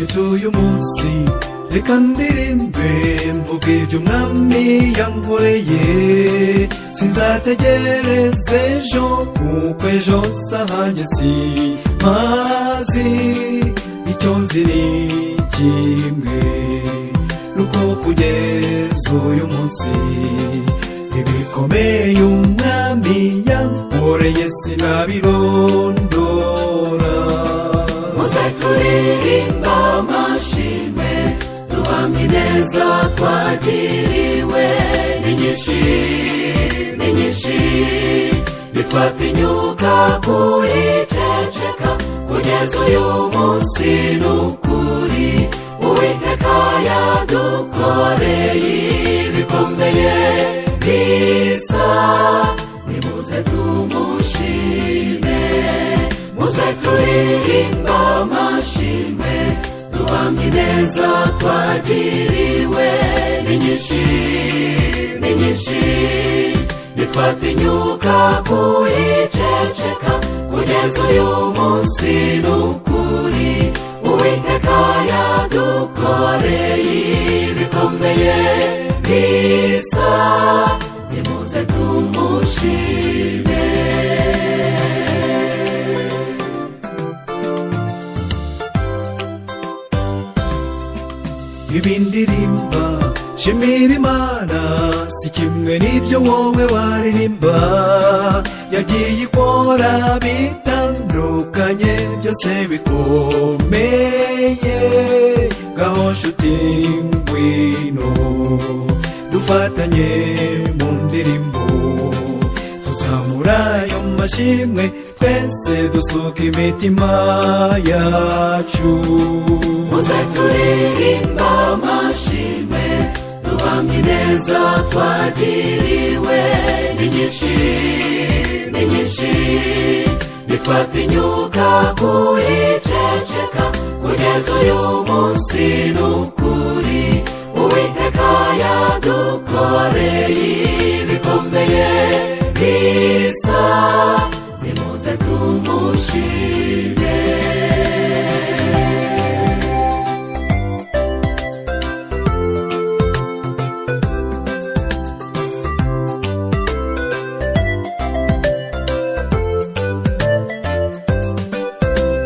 Mfite uyu munsi, reka ndirimbe mvuga ibyo Umwami yankoreye. Sinzategereze ejo, kuko ejo sahanjye simpazi. Icyo nzi ni kimwe, nuko kugeza uyu munsi ibikomeye Umwami yankoreye sinabirondora. Muze turirimba amashimwe, duhamye ineza twagiriwe. Ni nyinshi, ni nyinshi, ntitwatinyuka kuyiceceka kugeza uyu munsi. Ni ukuri Uwiteka yadukoreye ibikomeye bisa, nimuze tumushime. Muze turirimba amashimwe, duhamye ineza twagiriwe. Ni nyinshi, ni nyinshi, ntitwatinyuka kuyiceceka kugeza uyu munsi. Ni ukuri Uwiteka yadukoreye ibikomeye bisa, nimuze tumushime. Ibindirimba shimira Imana si kimwe n'ibyo wowe waririmba. Yagiye ikora bitandukanye, byose bikomeye. Ngaho nshuti, ngwino dufatanye mu ndirimbo, tuzamura ayo mashimwe, twese dusuka imitima yacu. Muze turirimba amashimwe, duhamye ineza twagiriwe. Ni nyinshi, ni nyinshi, ntitwatinyuka kuyiceceka kugeza uyu munsi. Ni ukuri Uwiteka yadukoreye ibikomeye bisa, nimuze tumushime.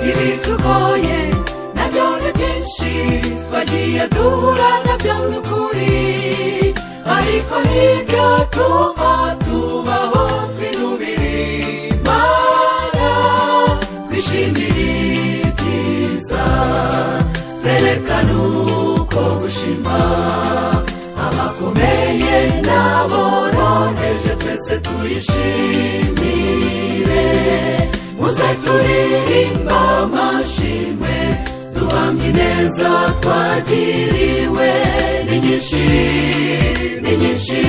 Ibitugoye nabyo ni byinshi, twagiye duhura nabyo n'ukuri, ariko ntibyatuma tubaho twinubira Imana. Twishimire ibyiza, twerekane uko gushima. Abakomeye n'aboroheje, twese tuyishimire. Muze turirimba amashimwe, duhamye ineza twagiriwe. Ni nyinshi, ni nyinshi,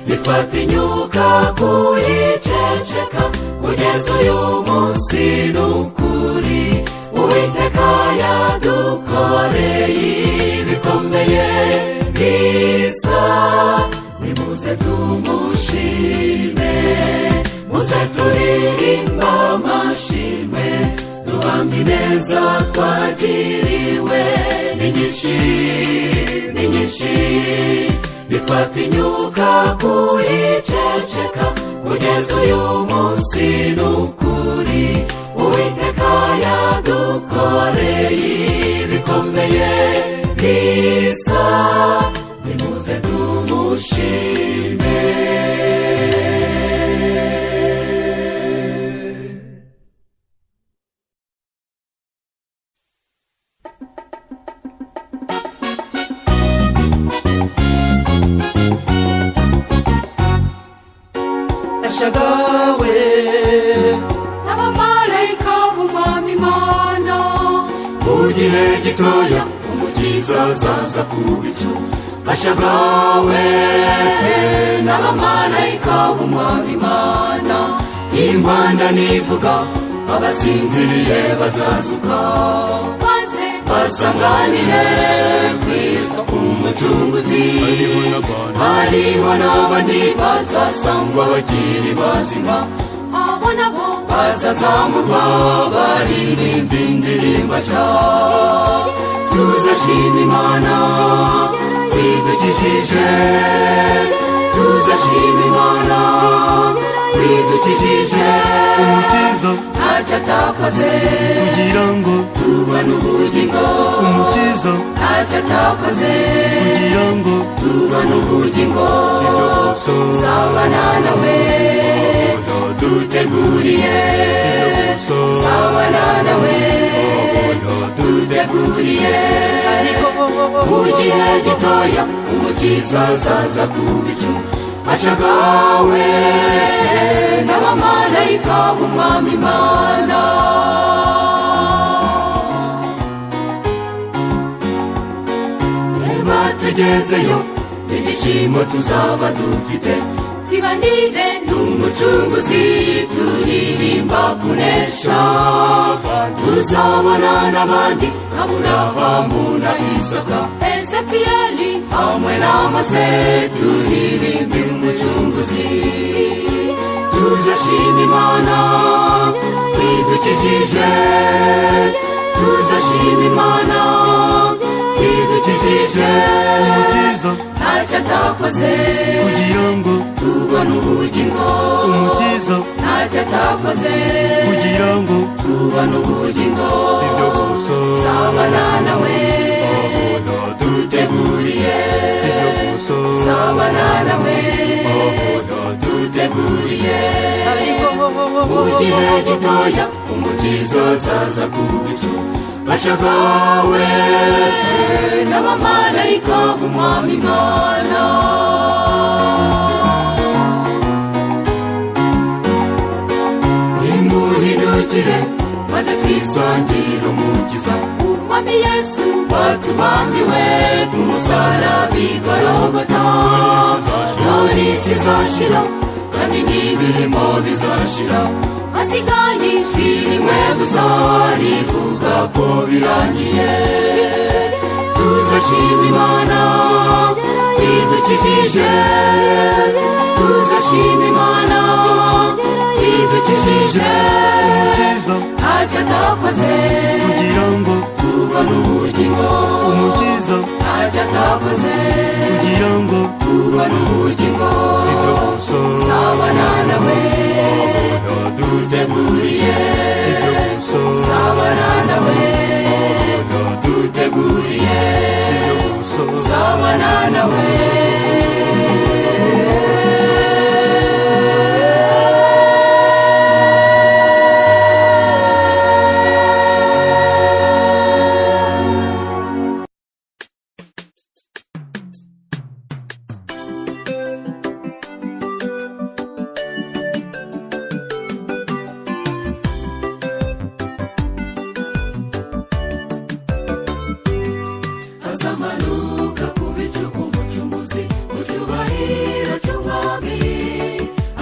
ntitwatinyuka kuyiceceka kugeza uyu munsi. Ni ukuri Uwiteka yadukoreye ibikomeye bisa, nimuze tumushime. Muze turirimba amashimwe, duhamye ineza twagiriwe. Ni nyinshi, ni nyinshi, ntitwatinyuka kuyiceceka kugeza uyu munsi. Ni ukuri Uwiteka yadukoreye ibikomeye bisa, nimuze tumushime. Ashagawe N'abamarayika b'Umwami Imana. Mu gihe gitoya Umukiza azaza ku bicu, ashagawe n'abamarayika b'Umwami Imana. Impanda nivuga, abasinziriye bazazuka, Maze basanganire Kristo Umucunguzi. Hariho n'abandi bazasangwa bakiri bazima, abo nabo bazazamurwa baririmba indirimbo nshya. Tuzashima Imana idukijije, tuzashima Imana idukijije. Umukiza Ntacyo atakoze kugira ngo tubone ubugingo. Umukiza Ntacyo atakoze kugira ngo tubone ubugingo. Sibyo gusa, Sabana nawe duteguriye. Sibyo gusa, Sabana nawe duteguriye. Mu gihe gitoya Umukiza azaza ku bicu ashagawe n'abamarayika b'Umwami Imana. Niba tugezeyo, ibyishimo tuzaba dufite, Tubanire n'Umucunguzi turirimba kunesha. Tuzabona n'abandi, Aburahamu na Isaka, Ezekiyeli hamwe na Mose, turirimbe Umucunguzi. Tuzashima Imana idukijije, tuzashima Imana idukijije. Umukiza Ntacyo atakoze kugira ngo tubone ubugingo. Umukiza Ntacyo atakoze kugira ngo tubone ubugingo. Sibyo gusa, Sabana nawe duteguriye. Sibyo gusa, Sabana nawe duteguriye. Mu gihe gitoya Umukiza azaza ku bicu ashagawe n'abamarayika b'Umwami Imana. Nimuhindukire maze twisangire Umukiza. Umwami Yesu Watubambiwe ku musaraba i Gologota. None isi izashira kandi n'imirimo bizashira, hasigaye ijwi rimwe gusa rivuga ko birangiye. Tuzashima Imana idukijije, tuzashima Imana idukijije. Umukiza Ntacyo atakoze kugira ngo tubone ubugingo. Umukiza Ntacyo atakoze kugira ngo tubone ubugingo. Sibyo gusa, Sabana nawe duteguriye. Sibyo gusa, Sabana nawe duteguriye. Sibyo gusa, Sabana nawe. Azamanuka ku bicu Umucunguzi mu cyubahiro cy'Umwami,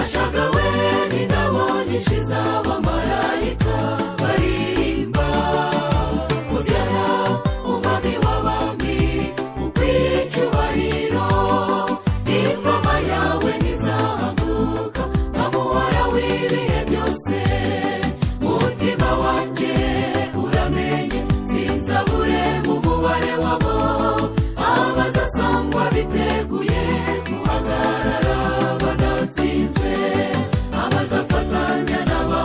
ashagawe n'ingabo nyinshi z'abamarayika baririmba: "Hoziyana, Umwami w'abami, ukwiye icyubahiro. Ingoma yawe ntizahaguka, nkamuhora w'ibihe byose." Mutima wanjye uramenye, sinzabure mu mubare wabo abazasangwa biteguye guhagarara badatsinzwe, abazafatanya n'aba.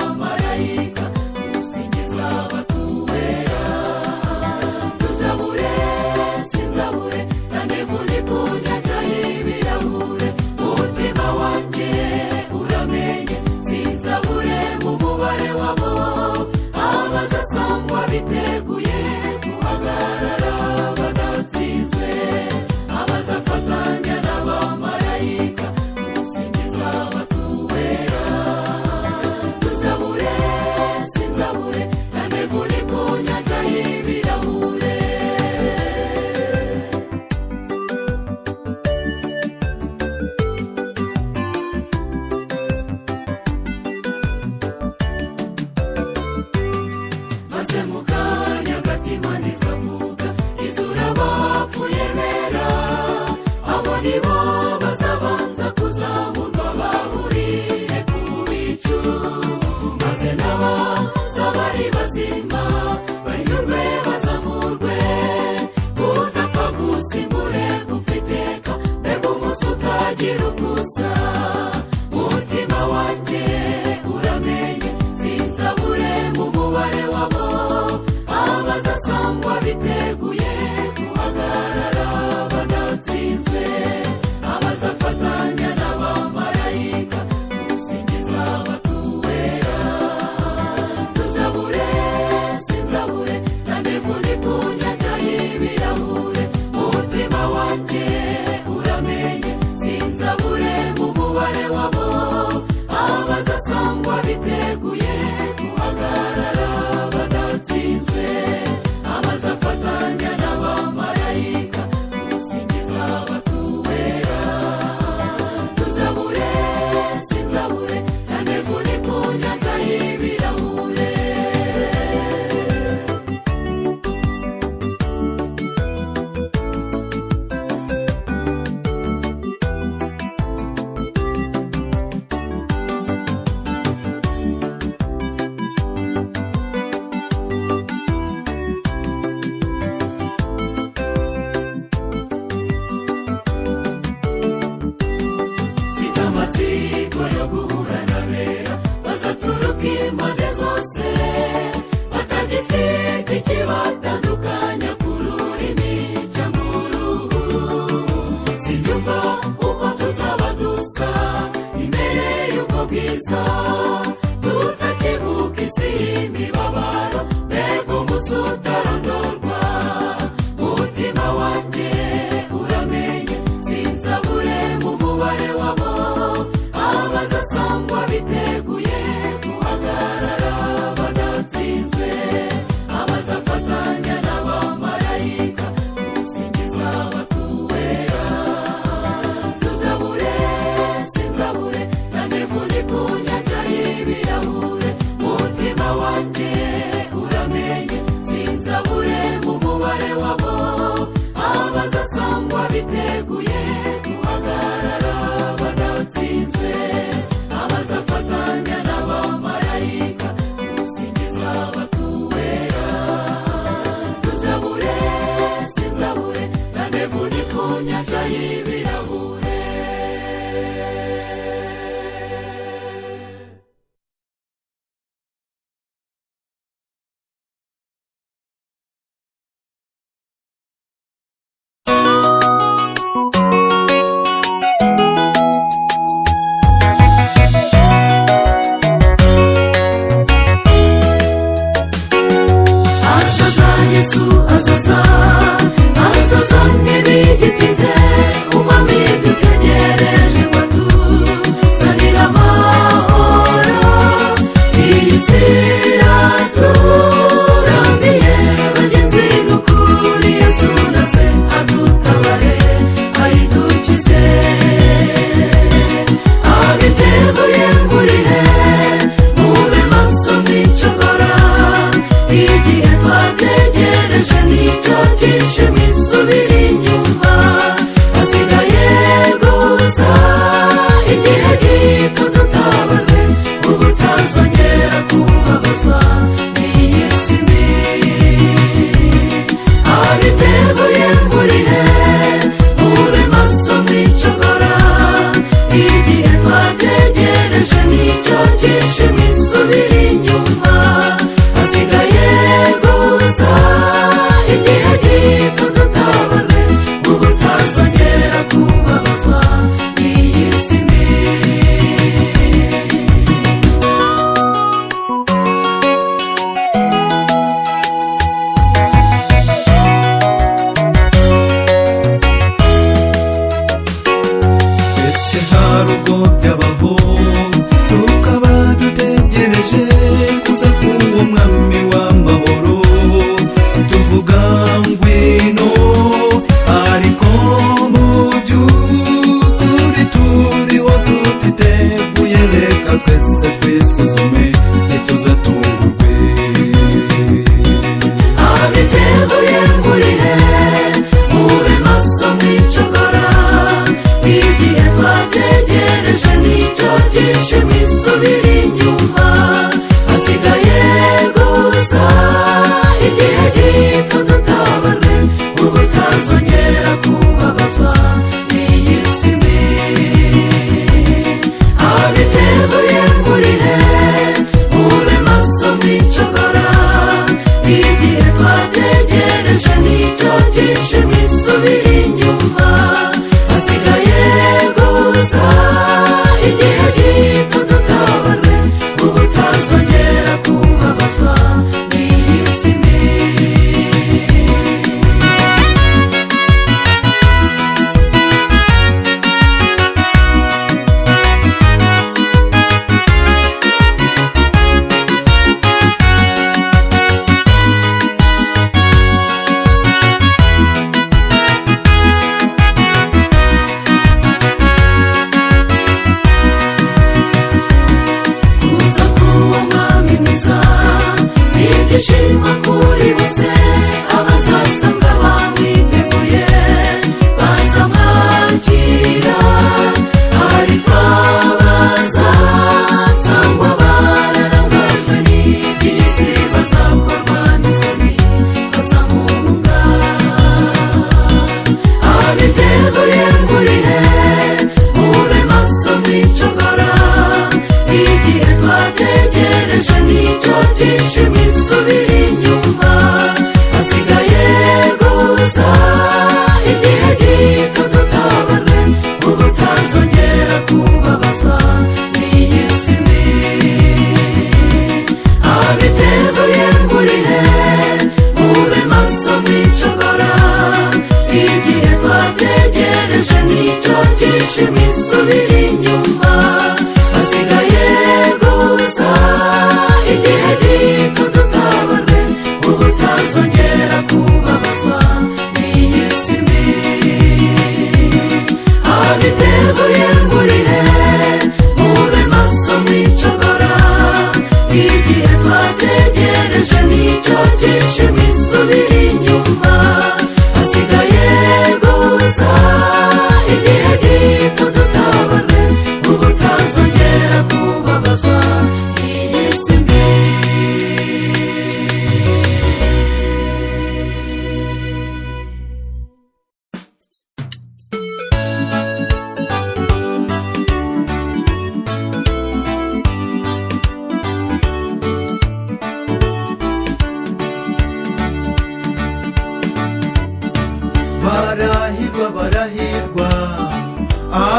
mwiza, tutakibuka isi y'imibabaro, mbega umunsi utarondorwa. Mutima wanjye uramenye, sinzabure mu mubare wabo abazasangwa biteguye guhagarara badatsinzwe, abazafatanya n'abamarayika gusingiza abatuwera. Tuzabure, sinzabure, rendez-vous ni ku nyanja y'ibirahure. Mutima wanjye uramenye, sinzabure mu mubare wabo abazasangwa biteguye guhagarara badatsinzwe, abazafatanya n'abamarayika gusingiza abatuwera. Tuzabure, sinzabure, rendez-vous ni ku nyanja y'ibirahure. Azaza Yesu azaza, azaza ntibigitinze. Umwami dutegereje ngo atuzanire amahoro. Iyi si iraturambiye bagenzi, ni ukuri Yesu naze adutabare ayidukize. Abiteguye murire, mube maso mwicogora, igihe twategereje nicyo cyishe, mwisubira inyuma. Hasigaye gusa igihe gito dutabarwe, ubu utazongera kubabazwa n'iyi si mbi. Abiteguye murire, mube maso mwicogora, igihe twategereje nicyo cyishe, mwisubira inyuma. Hasigaye gusa igihe gito dutabarwe, ubu utazongera kubabazwa n'iyi si mbi. Ese hari ubwo byabaho tukaba dutegereje kuza k'uwo mwami w'amahoro, tuvuga ngwino, ariko mu by'ukuri turiho tutiteguye? Reka twese twisuzume ntituzatungurwe. Abiteguye murire, mube maso mwicogora, igihe twategereje nicyo cyishe, mwisubira inyuma. Hasigaye gusa igihe gito dutabarwe, ubu utazongera kubabazwa n'iyi si mbi. Abiteguye murire, mube maso mwicogora, igihe twategereje nicyo cyishe, mwisubira inyuma. Hasigaye gusa igihe gito dutabarwe, ubu utazongera kubabazwa n'iyi si mbi. Kuza k'uwo mwami mwiza ni ibyishimo kuri bose abazasanga bamwiteguye, bazamwakira, ariko abazasangwa bararangajwe n'iby'isi bazakorwa n'isoni, bazamuhunga. Abiteguye murire, mube maso mwicogora, igihe twategereje nicyo cyishe, mwisubira inyuma.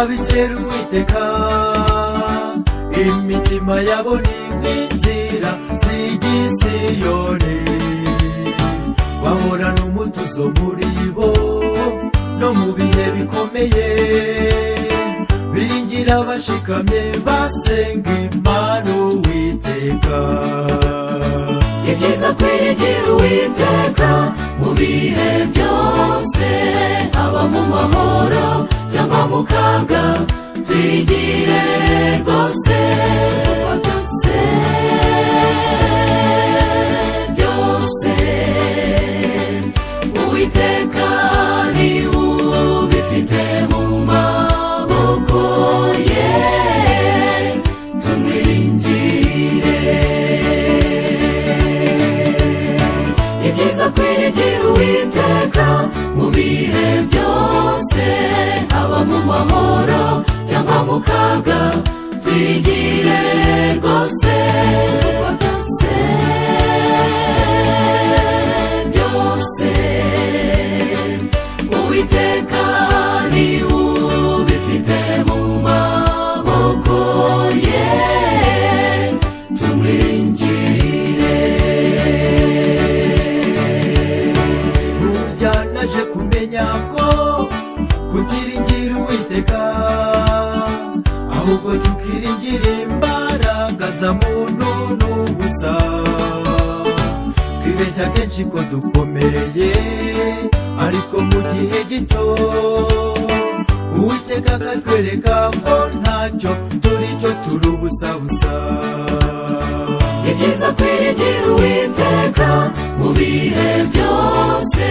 Abizera Uwiteka, imitima yabo ni nk'inzira z'igisiyoni, bahorana umutuzo muri bo no mu bihe bikomeye, biringira bashikamye, basenga Imana Uwiteka. Ni byiza kwiringira Uwiteka mu bihe byose, haba mu mahoro cyangwa mu kaga, twigire rwose, kuko byose byose Uwiteka ni ubifite mu maboko ye, tumwiringire. Ni byiza kwiringira Uwiteka mu bihe byose, haba mu mahoro cyangwa mu kaga, twigire rwose, kuko byose byose Uwiteka ni ubifite mu maboko ye, tumwiringire. Burya naje kumenya ko kutiringira Uwiteka, ahubwo tukiringira imbaraga za muntu n'ubusa. Twibeshya kenshi ko dukomeye, ariko mu gihe gito Uwiteka akatwereka ko ntacyo turi cyo, turi ubusa busa. Ni byiza kwiringira Uwiteka mu bihe byose,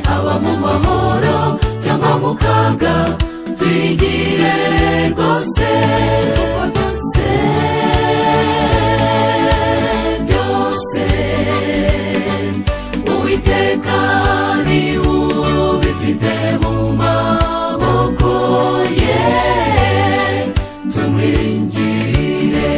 haba mu mahoro cyangwa mu kaga, twigire rwose, kuko byose byose Uwiteka ni ubifite mu maboko ye, tumwiringire.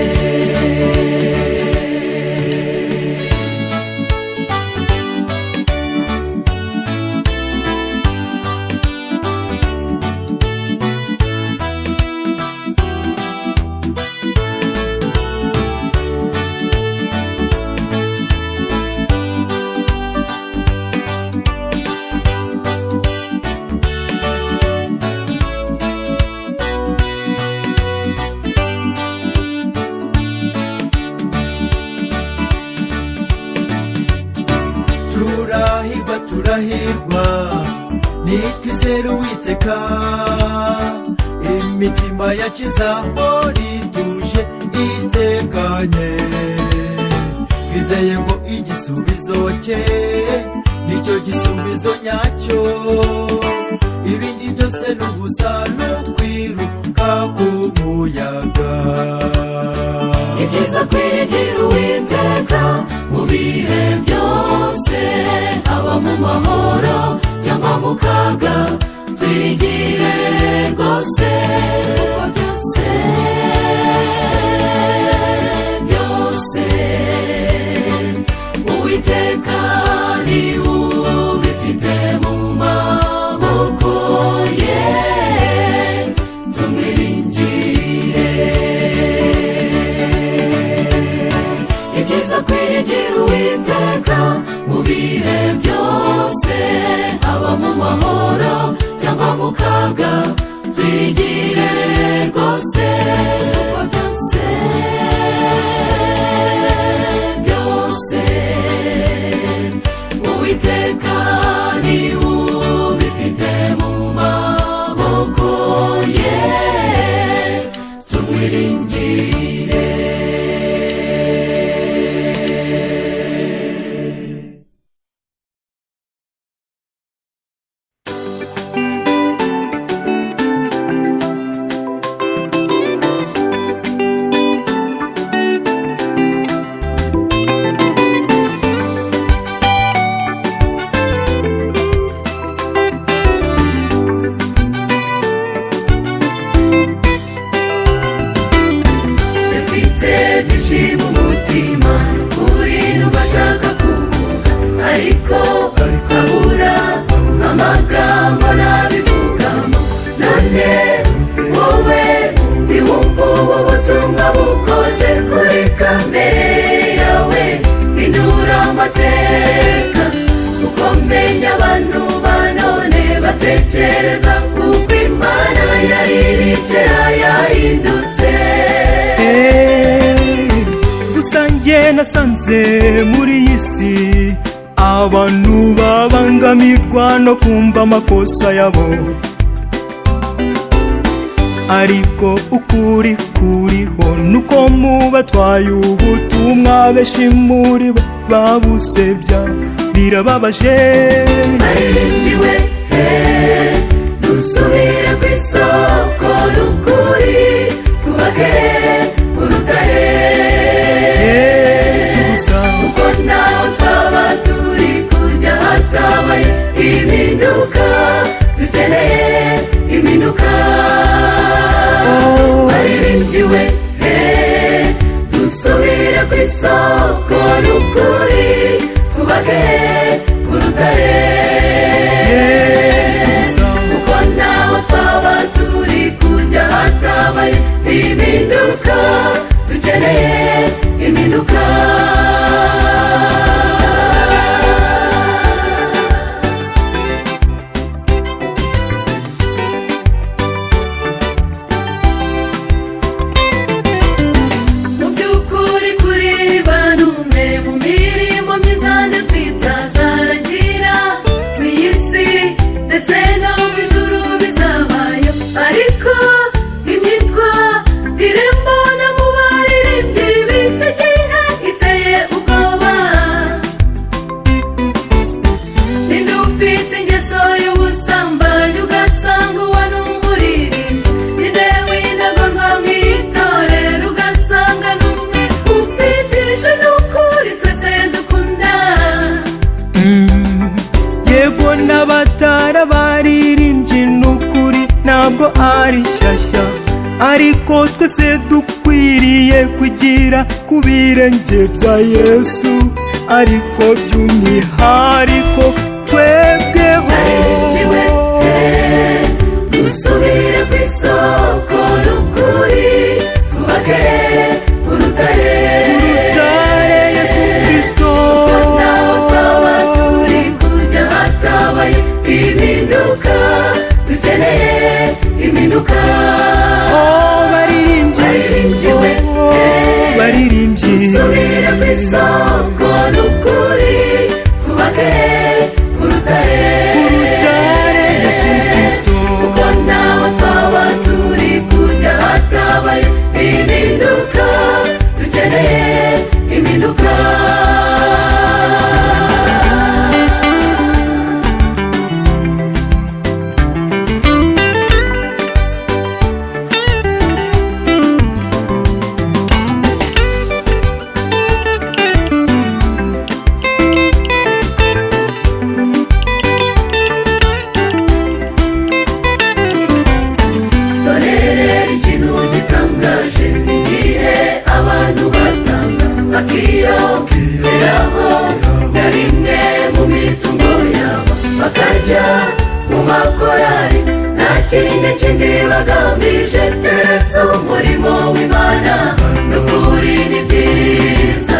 Turahirwa, turahirwa nitwizera Uwiteka, imitima yacu izahora ituje itekanye, twizeye ngo igisubizo cye nicyo gisubizo nyacyo, ibindi byose ni ubusa, ni ukwiruka ku muyaga. Ni byiza kwiringira Uwiteka mu bihe byose, haba mu mahoro cyangwa mu kaga, twigire rwose, kuko byose byose Uwiteka ni ubifite mu maboko ye, tumwiringire. Ni byiza kwiringira Uwiteka mu bihe byose, haba mu mahoro cyangwa mu kaga, twigire rwose, kuko byose byose Uwiteka ni ubifite mu maboko ye, tumwiringire. Mfite byinshi mu mutima uri numva nshaka kuvuga, ariko nkabura amagambo nabivugamo. None wowe kamere yawe, hindura amateka. Kuko menya abantu ba none batekereza kuko Imana yari iri kera yahindutse. Eh, gusa njye nasanze muri iyi si abantu babangamirwa no kumva amakosa yabo, ariko ukuri kuriho nuko mu batwaye ubutumwa benshi muri bo babusebya. Birababaje. Baririmbyi we, dusubire ku isoko n'ukuri, twubake urutare. Yesu gusa. Kuko naho twaba turi kujya hatabaye impinduka, dukeneye impinduka. Oh. Baririmbyi we, dusubire ku isoko n'ukuri, twubake urutare. Yesu gusa. Kuko naho twaba turi kujya hatabaye impinduka, dukeneye impinduka. Mu by'ukuri kuri banumwe mu mirimo myiza ndetse itazarangira mu iyi si ndetse no mu ijuru bizabayo, ariko imyitwa irembona mu baririmbyi b'icyo gihe iteye ubwoba. Ninde ufite ingeso y'ubusambanyi ugasanga uwo ni umuririmbyi? Ninde w'intagondwa mu itorero ugasanga ni umwe ufite ijwi n'ukuri twese dukunda? Yego, n'abatara baririmbye n'ukuri ntabwo ari shyashya, ariko twese dukwiriye kugira ku birenge bya Yesu, ariko by'umwihariko twebweho. Baririmbyi we, dusubire ku isoko n'ukuri, twubake urutare. Urutare Yesu Kristo. Kuko naho twaba turi kujya hatabaye impinduka, dukeneye impinduka. Oh, baririmbyi. Baririmbyi we, Oh, baririmbyi. Dusubire ku isoko n'ukuri, twubake urutare. Urutare Yesu Kristo. Kuko naho twaba turi kujya hatabaye impinduka, dukeneye impinduka. Dore rero ikintu gitangaje: igihe abantu batanga bakiyongeraho na bimwe mu mitungo yabo, bakajya mu makorari, nta kindi kindi bagamije keretse umurimo w'Imana, n'ukuri ni byiza.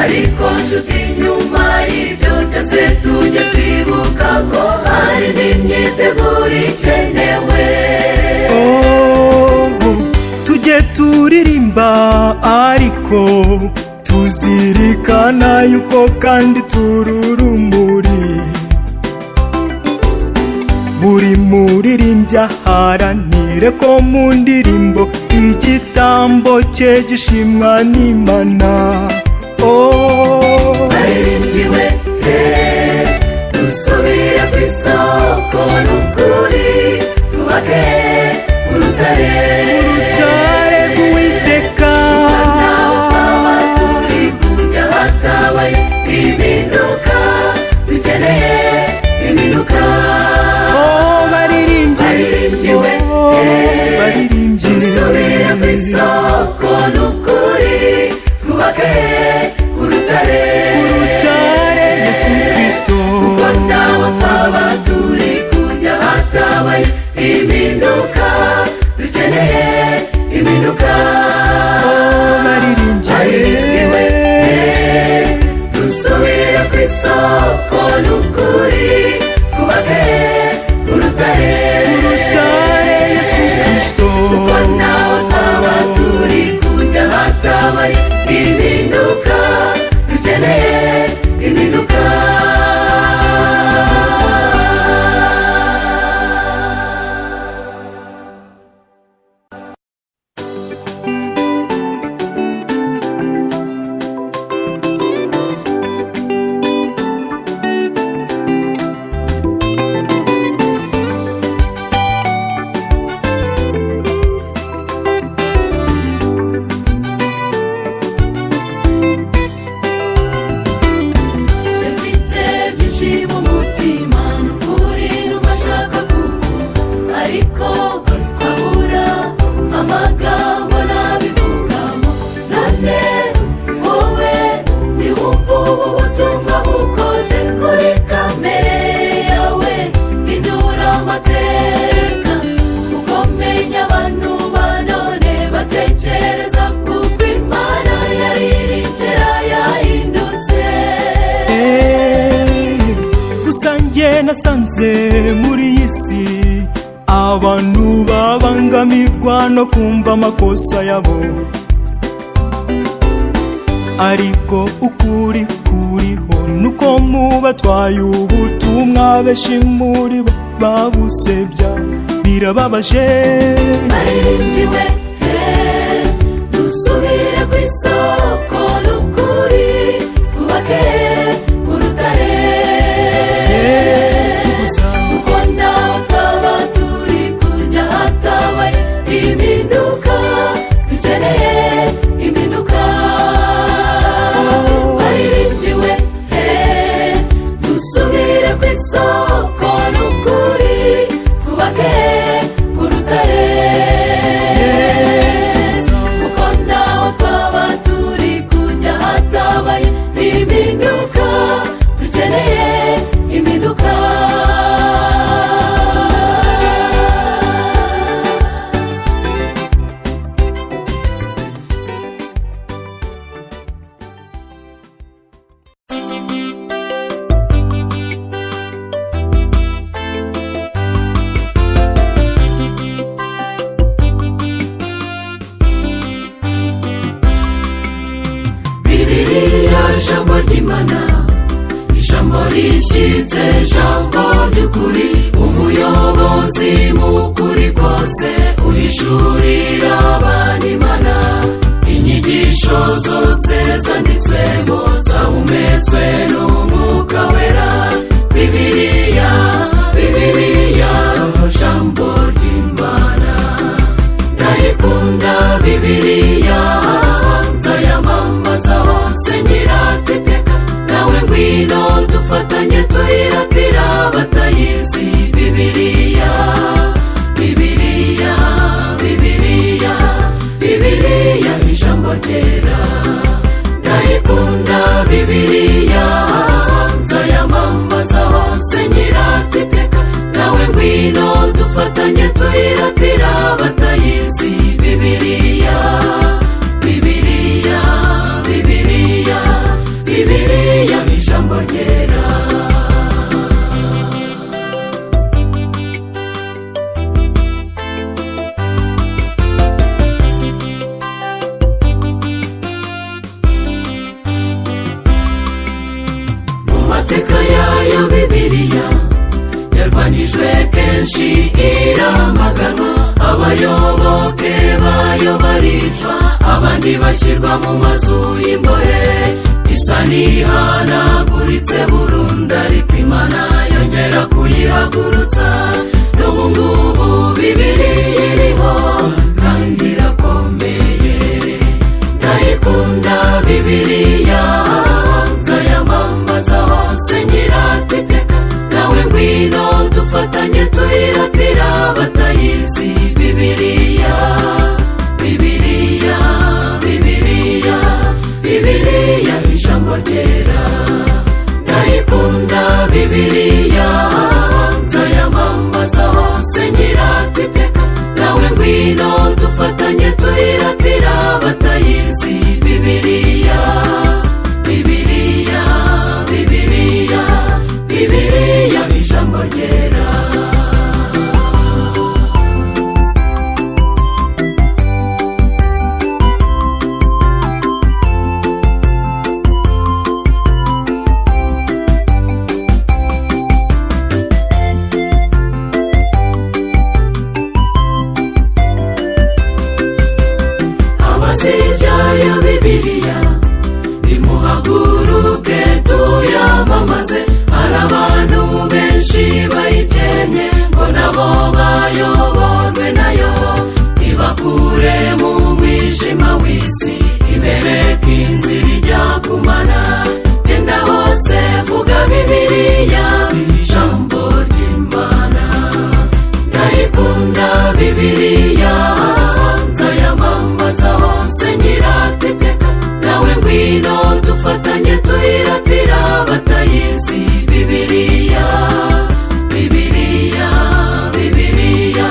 Ariko nshuti, nyuma y'ibyo byose tujye twibuka ko hari n'imyiteguro ikenewe. Oh, tujye turirimba ariko tuzirikana yuko kandi turi urumuri. Buri muririmbyi aharanire ko mu ndirimbo igitambo cye gishimwa n'Imana. Oh. Baririmbyi we, dusubire ku isoko n'ukuri, twubake urutare. Urutare rw'Uwiteka. Naho twaba turi kujya hatabaye impinduka, dukeneye impinduka. Oh, baririmbyi. Baririmbyi we, Oh, baririmbyi. Dusubire ku isoko n'ukuri, twubake urutare. Urutare Yesu Kristo. Kuko naho twaba turi kujya hatabaye impinduka, dukeneye impinduka. Oh, baririmbyi. Baririmbyi. hatabaye impinduka. Dukeneye impinduka. Mfite byinshi mu mutima, ni ukuri numva nshaka kuvuga, ariko nkabura amagambo nabivugamo. None wowe niwumva ubu butumwa bukoze kuri kamere yawe, hindura amateka, kuko menya abantu ba none batekereza kuko Imana yari iri kera yahindutse. Eh, gusa njye nasanze muri iyi si abantu babangamirwa no kumva amakosa yabo, ariko ukuri kuriho nuko mu batwaye ubutumwa benshi muri bo babusebya, birababaje. Baririmbyi we, dusubire ku isoko n'ukuri, twubake ku rutare. Yesu gusa. Kuko naho twaba turi kujya hatabaye impinduka. Dukeneye impinduka. Baririmbyi we, dusubire ku isoko n'ukuri, twubake ku rutare. Yesu gusa. Kuko naho twaba turi kujya hatabaye impinduka. Dukeneye impinduka. Bibiliya, ijambo ry'Imana, ijambo rishyitse, ijambo ry'ukuri, umuyobozi mu kuri kose, uhishurira abantu Imana. Inyigisho zose zanditswemo zahumetswe n'Umwuka Wera. Bibiliya, Bibiliya, ijambo ry'Imana. Ndayikunda Bibiliya, nzayamamaza hose nyirateteka. Nawe ngwino dufatanye tuyiratira batayizi. Bibiliya, Bibiliya, Bibiliya, Bibiliya, ijambo ryera. Ndayikunda Bibiliya, nzayamamaza hose nyirateteka. Nawe ngwino dufatanye tuyiratira batayizi. Bibiliya, Bibiliya, Bibiliya, Bibiliya, ijambo ryera. Mu mateka yayo Bibiliya yarwanyijwe kenshi, iramaganwa, abayoboke bayo baricwa, abandi bashyirwa mu mazu y'imbohe. Isa n'ihanaguritse burundu, ariko Imana yongera kuyihagurutsa. N'ubu ngubu Bibiliya iriho kandi irakomeye. Ndayikunda Bibiliya, nzayamamaza hose nyirateteka. Nawe ngwino dufatanye tuyiratira batayizi. Bibiliya, Bibiliya, Bibiliya, Bibiliya, ijambo ryera. Ndayikunda Bibiliya, nzayamamaza hose nyirateteka. Nawe ngwino dufatanye tuyiratira batayizi. Bibiliya, Bibiliya, Bibiliya, Bibiliya, ijambo ryera. inzira ijya kumara. Genda hose vuga Bibiliya, ijambo ry'Imana. Ndayikunda Bibiliya, nzayamamaza hose nyiratiteka. Nawe ngwino dufatanye tuyiratira batayizi Bibiliya. Bibiliya, Bibiliya,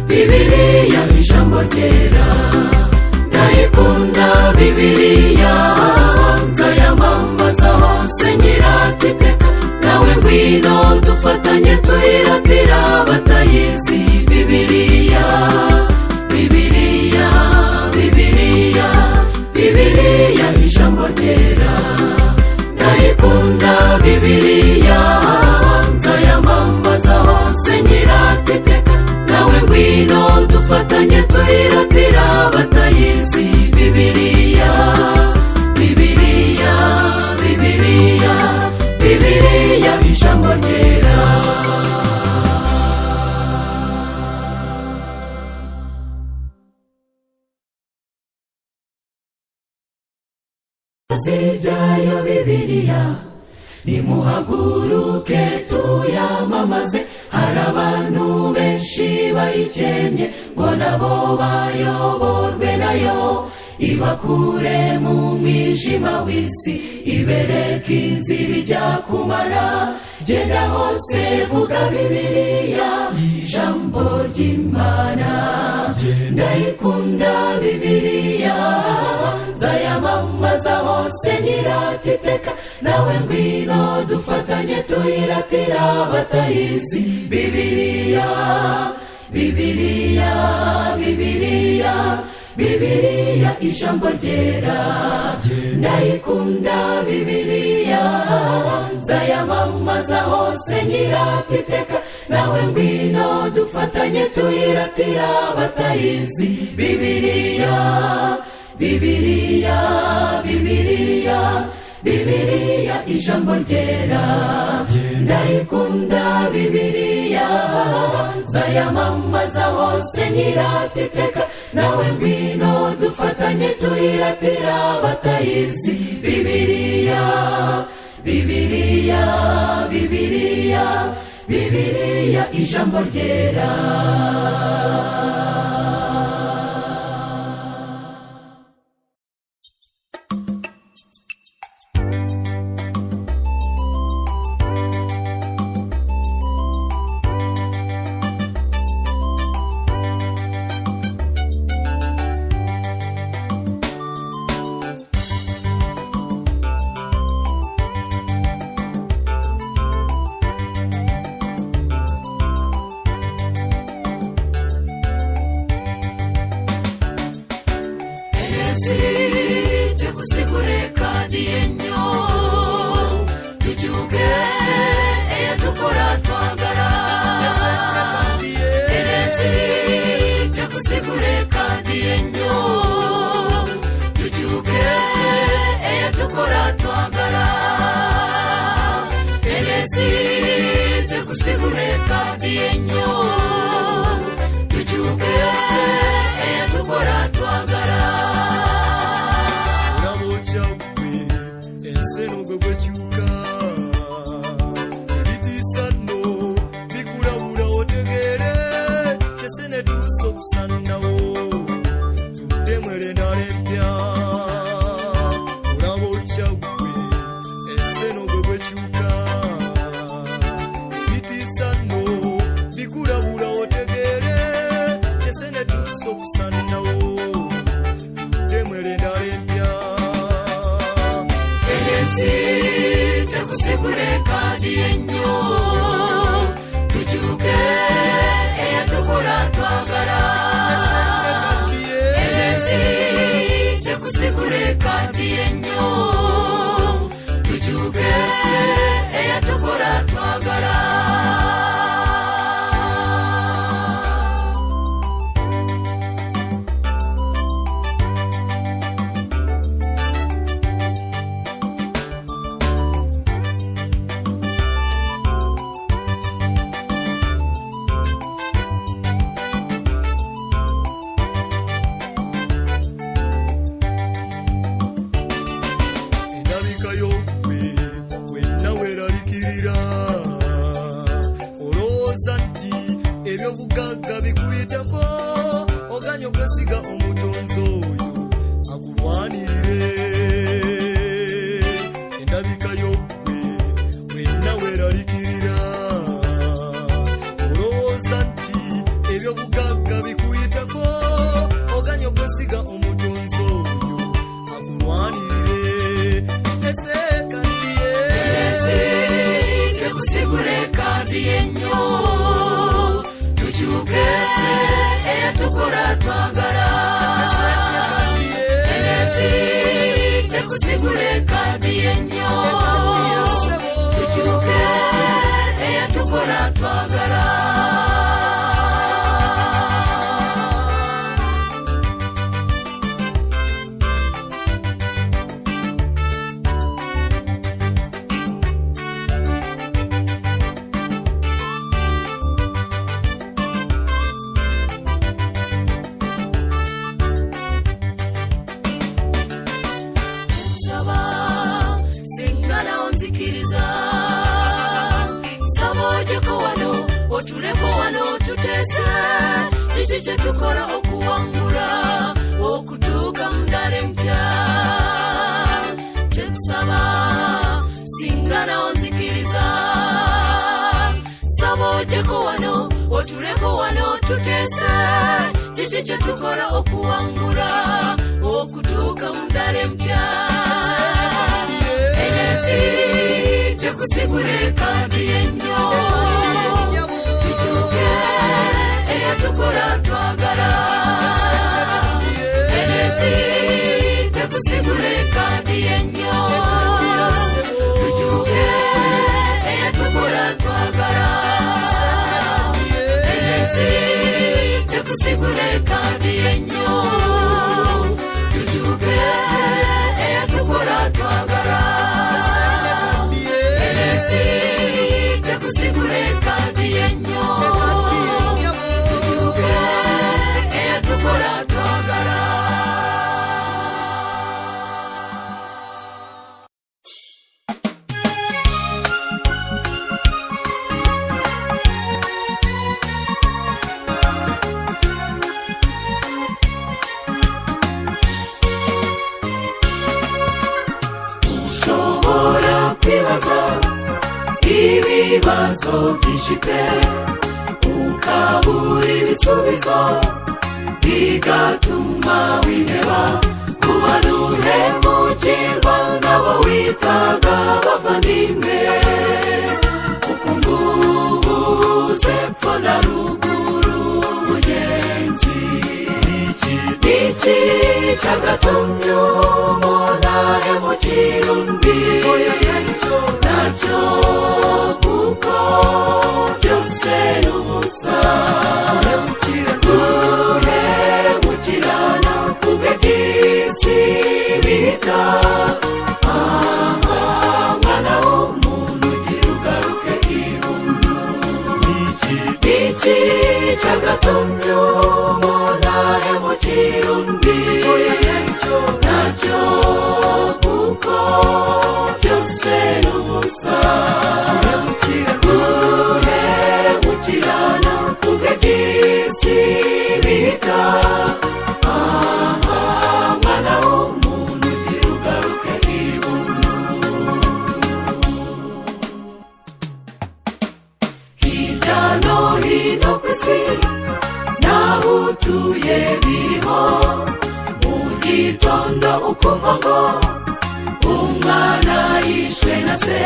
Bibiliya, ijambo ryera. Ndayikunda Bibiliya, nzayamamaza hose nyiratiteka. Nawe ngwino dufatanye tuyiratira batayizi Bibiliya. Bibiliya, Bibiliya, Bibiliya, ijambo ryera. Ndayikunda Bibiliya, nzayamamaza hose nyiratiteka. Nawe ngwino dufatanye tuyiratira batayizi Bibiliya. Bibiliya, Bibiliya, Bibiliya, ijambo ryera. Ibyayo Bibiliya, nimuhaguruke tuyamamaze. Hari abantu benshi bayikennye, ngo nabo bayoborwe nayo, ibakure mu mwijima w'isi, ibereke inzira ijya kumara. Genda hose vuga Bibiliya, ijambo ry'Imana. Ndayikunda Bibiliya, nzayamamaza hose nyiratiteka. Nawe ngwino dufatanye tuyiratira batayizi Bibiliya. Bibiliya, Bibiliya, Bibiliya, ijambo ryera. Ndayikunda Bibiliya, nzayamamaza hose nyiratiteka. Nawe ngwino dufatanye tuyiratira batayizi Bibiliya. Bibiliya, Bibiliya, Bibiliya, ijambo ryera. Ndayikunda Bibiliya, nzayamamaza hose nyiratiteka. Nawe ngwino dufatanye tuyiratira batayizi Bibiliya. Bibiliya, Bibiliya, Bibiliya, ijambo ryera. kadi ennyo tukyuke eyatukora twagala ensi tekusigule kadi ennyo tukyuke eyatukora twagala. Kiki kyetukola okuwangula okutuuka mu ddala empya kyetusaba singa nawo nzikiriza saba ojjeko wano otuleko wano tuteese kiki kyetukola okuwangula okutuuka mu ddala empya ensi tekusigule kadi ennyo tukyuke eyatukora twagala ensi tekusigule kadi ennyo tukyuke eyatukora twagala ensi tekusigule kadi ennyo tukyuke eyatukora twagala ensi tekusigule kadi ennyo eyatukora twagala. Ushobora kwibaza ibibazo byinshi pe ukabura ibisubizo bigatuma wiheba kuba nuhemukirwa n'abo witaga bavandimwe ukumva ubuze epfo na ruguru mugenzi iki cyagatumye umuntu ahemukira undi nacyo kuko byose ni ubusa guhemukirana kubw'iby'isi bihita aha mwana w'umuntu ugira ugaruke ibuntu iki cyagatumye umuntu ahemukira undi nacyo kuko byose ni ubusa guhemukirana kubw'iby'isi bihita aha mwana w'umuntu ugira ugaruke ibuntu hirya no hino ku isi naho utuye biriho mu gitondo ukumva ngo umwana yishwe na se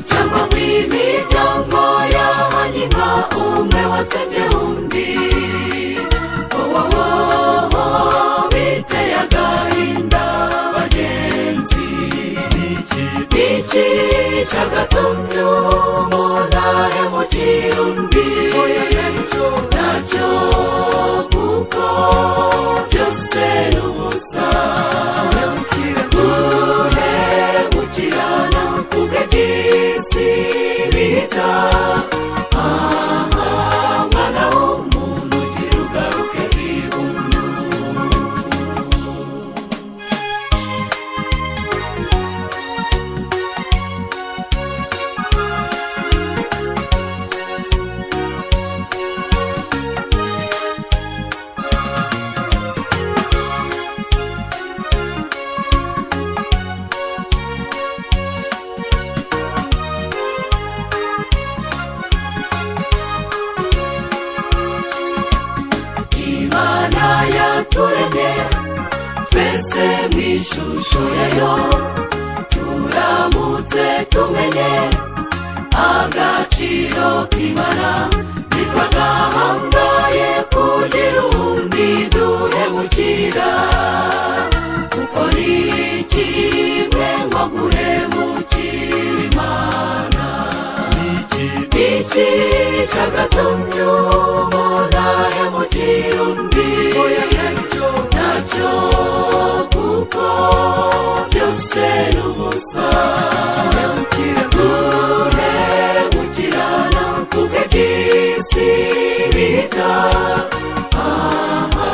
cyangwa ngo imiryango yahanye inka umwe watsembye undi wowowo biteye agahinda bagenzi iki cyagatumye umuntu ahemukira undi nacyo kuko byose ni ubusa guhemukirana kubw'iby'isi bihita aha mwana w'umuntu ugira ugaruke ibuntu. Yaturemye twese mu ishusho yayo turamutse tumenye Agaciro k'Imana ntitwagahambaye kugira uwundi duhemukira, kuko ni kimwe nko guhemukira Imana. Iki cyagatumye umuntu ahemukira undi? Ntacyo, kuko byose ni ubusa. Guhemukirana kubw'iby'isi bihita, aha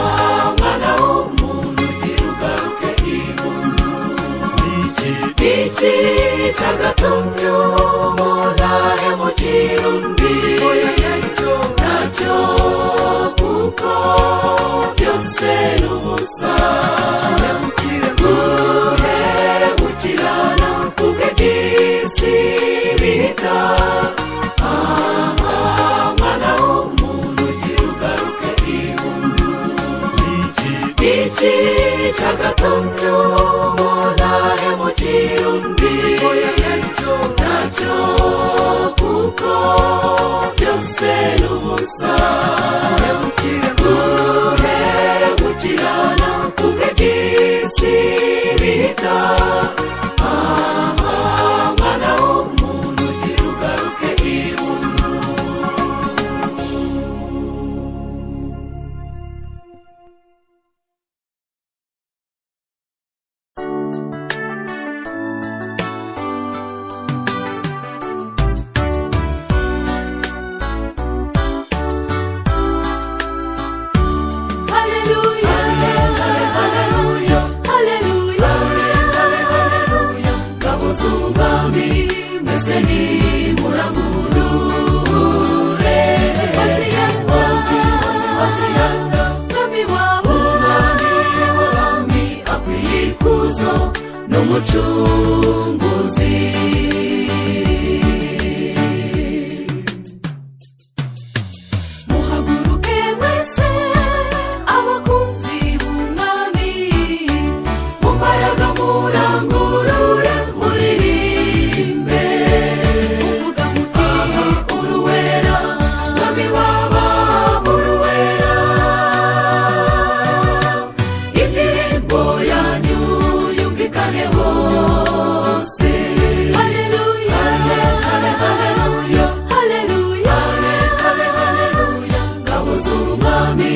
mwana w'umuntu gira ugaruke ibuntu. Iki cyagatumye umuntu ahemukira undi? Ntacyo, kuko byose ni ubusa. Guhemukirana kubw'iby'isi bihita, aha mwana w'umuntu gira ugaruke ibuntu. Iki cyagatumye umuntu ahemukira undi? Ntacyo, kuko byose ni ubusa. Guhemukirana kubw'iby'isi bihita, aha mwana w'umuntu gira ugaruke ibuntu. Haleluya, Haleluya, haleluya, haleluya. Ngabo z'Umwami mwese nimurangurure. Hoziyana, Hoziyana, Mwami wabo, Umwami w'abami akwiye ikuzo n'umucunguzi. Muhaguruke mwese abakunzi b'Umwami, Mu mbaraga murangurure muririmbe. Muvuga muti Uruwera, Mwami w'aba, uruwera. Indirimbo yanyu yumvikane hose. Haleluya, Haleluya, haleluya, haleluya. Ngabo z'Umwami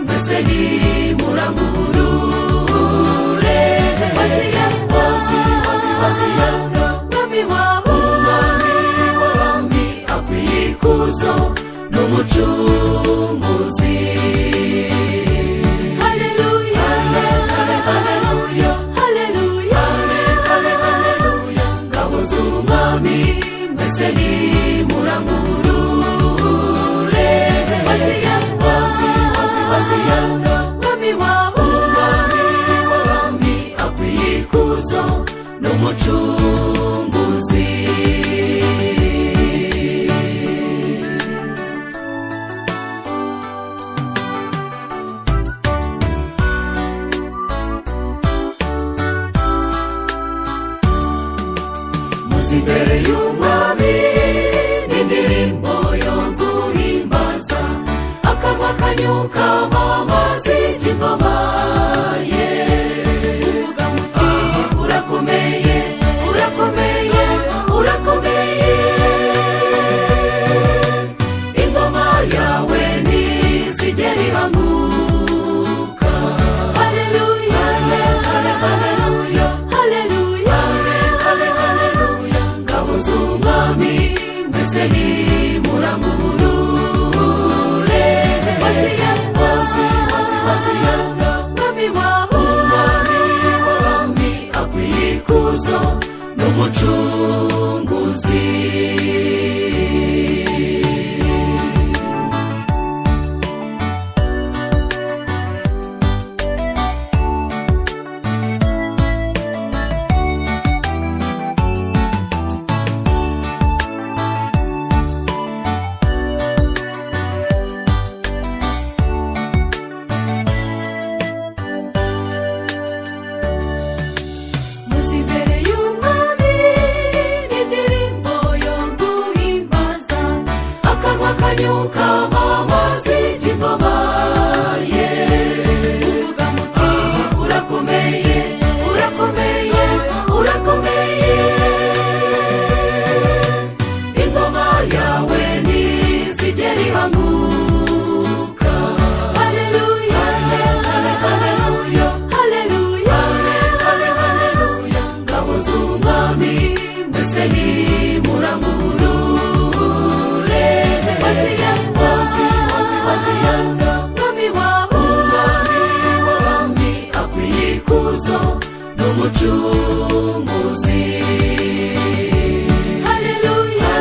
mwese nimurangurure. Hoziyana, Hoziyana, Mwami wabo, Umwami w'abami akwiye ikuzo n'umucunguzi. Haleluya, Haleluya, haleluya, haleluya. Ngabo z'Umwami mwese nimurangurure. Hoziyana, Hoziyana, Mwami wabo, Umwami w'abami akwiye ikuzo n'umucunguzi. Muze imbere y'Umwami n'indirimbo yo guhimbaza, akanwa kanyu kamamaza iby'ingoma ye. Muvuga muti Urakomeye, urakomeye, urakomeye. Ingoma yawe ntizigera ihanguka. Haleluya, Haleluya, haleluya, haleluya. Ngabo z'Umwami mwese nimurangurure. Hoziyana, Hoziyana, Mwami wabo, Umwami w'abami akwiye ikuzo n'umucunguzi. Muze imbere y'Umwami n'indirimbo yo Nimurangurure. Hoziyana, Hoziyana, Mwami w'abami. Umwami w'abami akwiye ikuzo n'umucunguzi. Haleluya,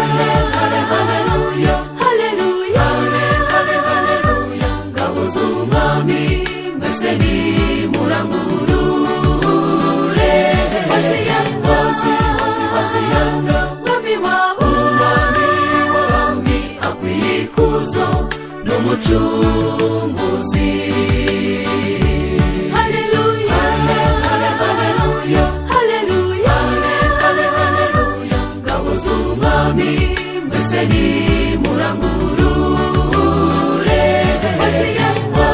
Haleluya, haleluya, haleluya, ngabo z'umwami mwese nimurangurure. Hoziyana, Hoziyana, Mwami w'abami. Umwami w'abami akwiye ikuzo n'umucunguzi. Haleluya, Haleluya, haleluya, haleluya, ngabo z'umwami mwese nimurangurure. Hoziyana,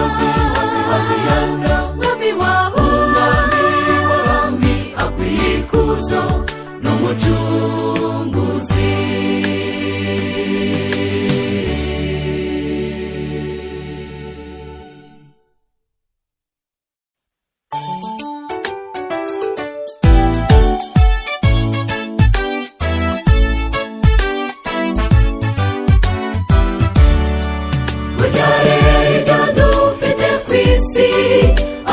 Hoziyana, Mwami w'abami. Umwami w'abami akwiye ikuzo n'umucunguzi. Burya rero ibyo dufite ku isi,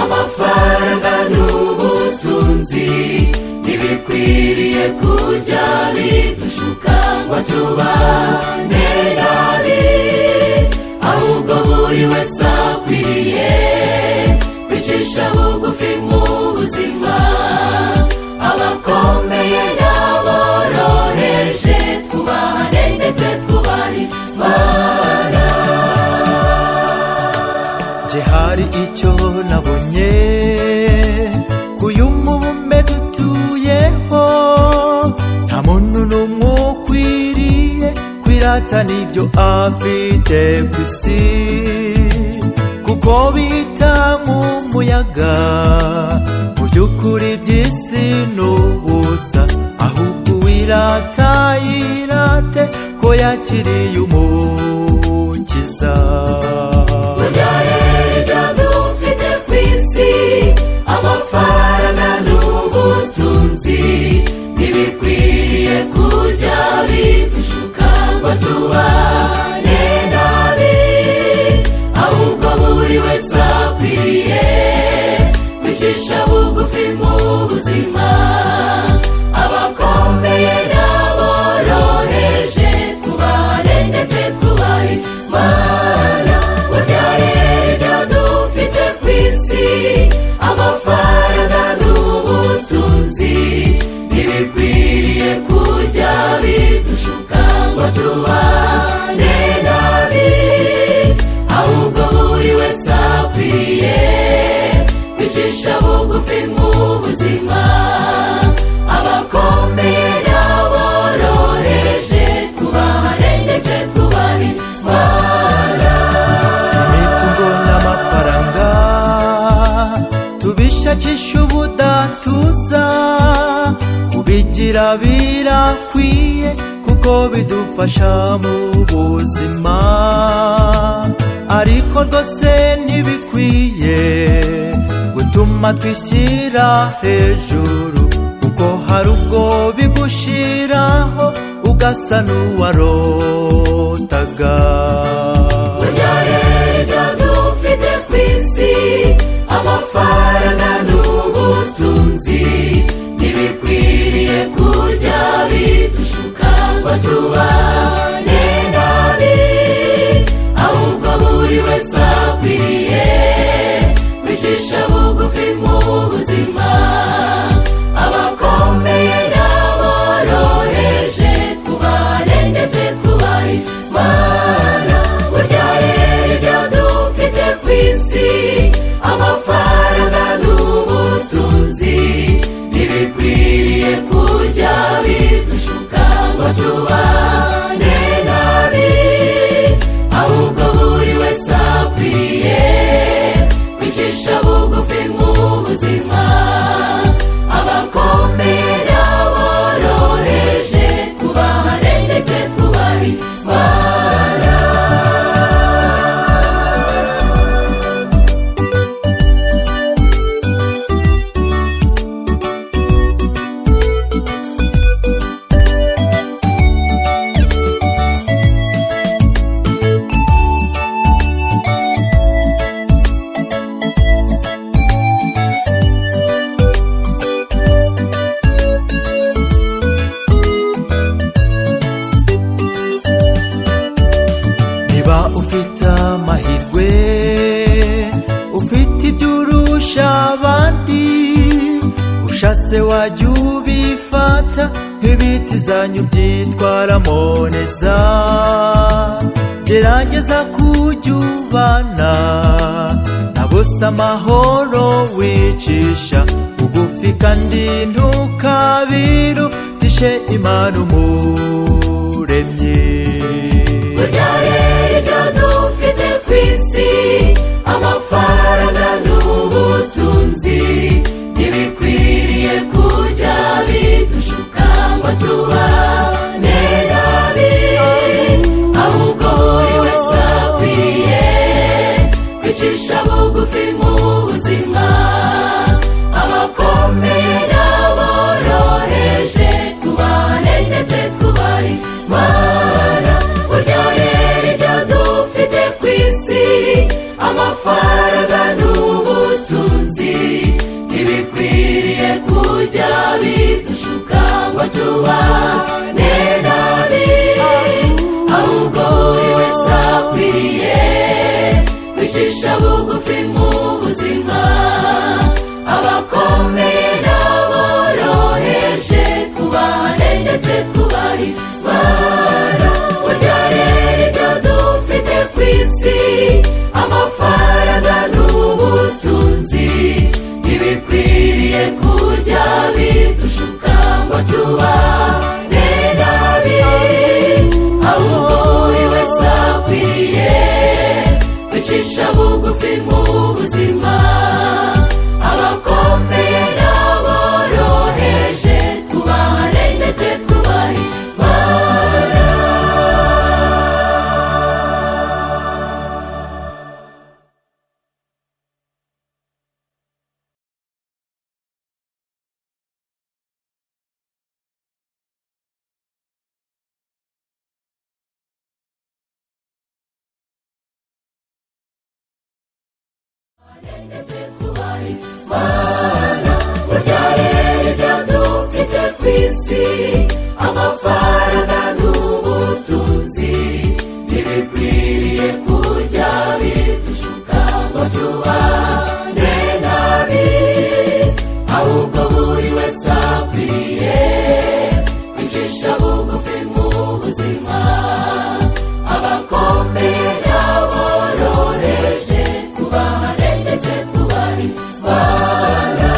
amafaranga n'ubutunzi, ntibikwiriye kujya bidushuka ngo tubane nabi, ahubwo buri wese akwiriye kwicisha bugufi mu buzima. Abakomeye n'aboroheje twubahane ndetse twubahe Imana. Nje hari icyo nabonye k'uyu mubumbe dutuyeho, nta muntu n'umwe ukwiriye kwirata n'ibyo afite ku isi, kuko bihita nk'umuyaga. Mu by'ukuri by'isi ni ubusa, ahubwo uwirata yirate ko yakiriye Umukiza. Burya rero ibyo dufite ku isi, amafaranga n'ubutunzi, ntibikwiriye kujya bidushuka ngo tubane nabi, ahubwo buri wese akwiriye kwicisha bugufi mu buzima. Abakomeye n'aboroheje twubahane ndetse twubahe Imana. Burya rero ibyo dufite ku isi, amafaranga n'ubutunzi, ntibikwiriye kujya bidushuka ngo tubane nabi, ahubwo buri wese akwiye kwicisha bugufi mu buzima. Abakomeye n'aboroheje twubahane ndetse twubahe Imana. Imitungo n'amafaranga tubishakisha ubudatuza, kubigira birakwiye kuko bidufasha mu buzima, ariko rwose ntibikwiye gutuma twishyira hejuru, kuko hari ubwo bigushiraho ugasa n'uwarotaga. Burya rero ibyo dufite ku isi, amafaranga n'ubutunzi, ntibikwiriye kujya bidushuka ngo tubane nabi, ahubwo buri wese akwiye kwicisha bugufi mu buzima. Abakomeye n'aboroheje twubahane ndetse twubahe Imana. Burya rero ibyo dufite ku isi, amafaranga n'ubutunzi, ntibikwiriye kujya bidushuka ngo tubane Ushatse wajya ubifata nk'ibitizanyu byitwaramo neza. Gerageza kujya ubana na bose amahoro, wicisha bugufi kandi ntukabirutishe Imana Umuremyi. Burya rero ibyo dufite ku isi, amafaranga n'ubutunzi, ntibikwiriye kujya bidushuka ngo tubane nabi. Ahubwo buri wese akwiye kwicisha bugufi mu buzima. Abakomeye n'aboroheje tubane ndetse twubahe Imana. Burya rero ibyo dufite ku isi, amafaranga n'ubutunzi, ntibikwiriye kujya bidushuka ngo tubane nabi. Ahubwo buri wese akwiye kwicisha bugufi mu buzima. Abakomeye n'aboroheje twubahane ndetse twubahe Imana. Burya rero ibyo dufite ku isi, amafaranga n'ubutunzi, ntibikwiriye kujya bidushuka ngo tubane nabi. Ahubwo buri wese akwiye kwicisha bugufi mu buzima. Abakomeye n'aboroheje twubahane ndetse twubahe Imana. Mana, burya rero ibyo dufite ku isi, amafaranga n'ubutunzi, ntibikwiriye kujya bidushuka ngo tubane nabi. Ahubwo buri wese akwiye kwicisha bugufi mu buzima. Abakomeye n'aboroheje twubahane ndetse twubahe Imana.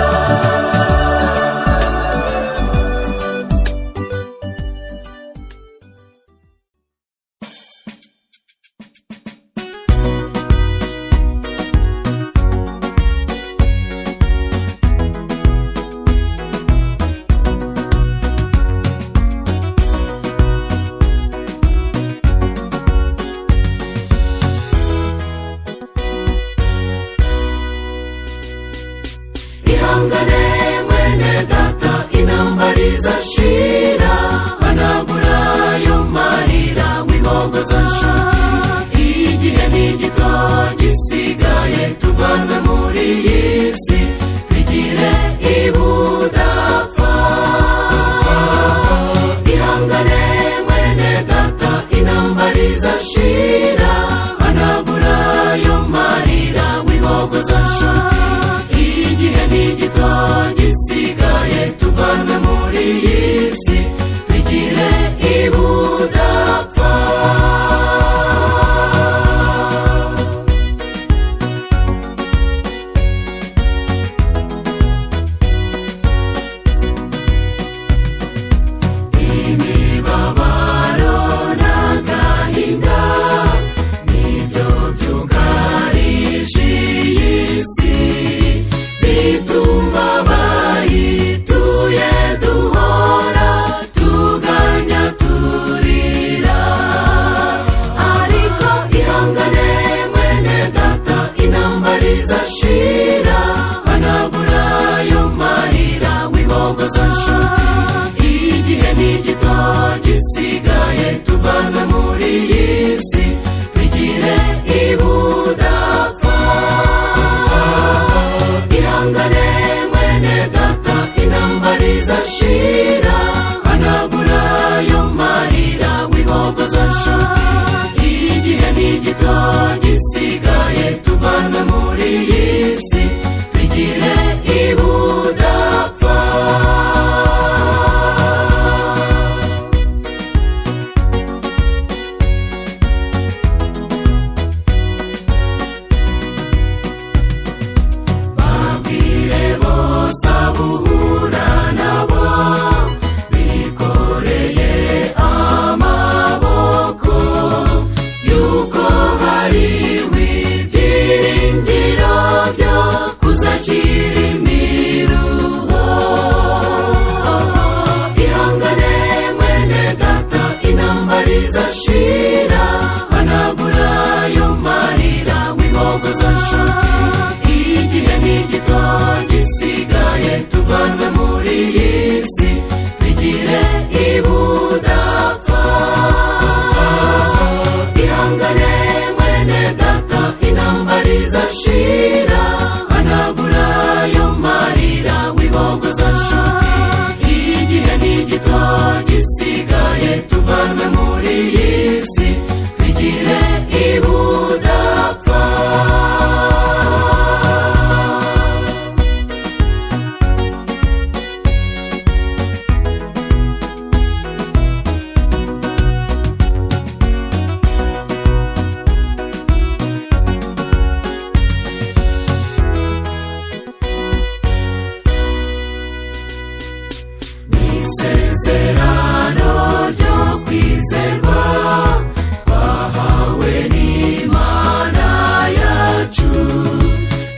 Ihangane mwene data, intambara izashira. Hanagura ayo marira wihogoza nshuti. Igihe ni gito gisigaye, tuvana muri iyi si twigire ibudapfa. Ihangane mwene data, intambara izashira. Hanagura ayo marira wihogoza nshuti. Igihe ni gito gisigaye, tuvana muri iyi si twigire ibudapfa. Isezerano ryo kwizerwa twahawe n'Imana yacu,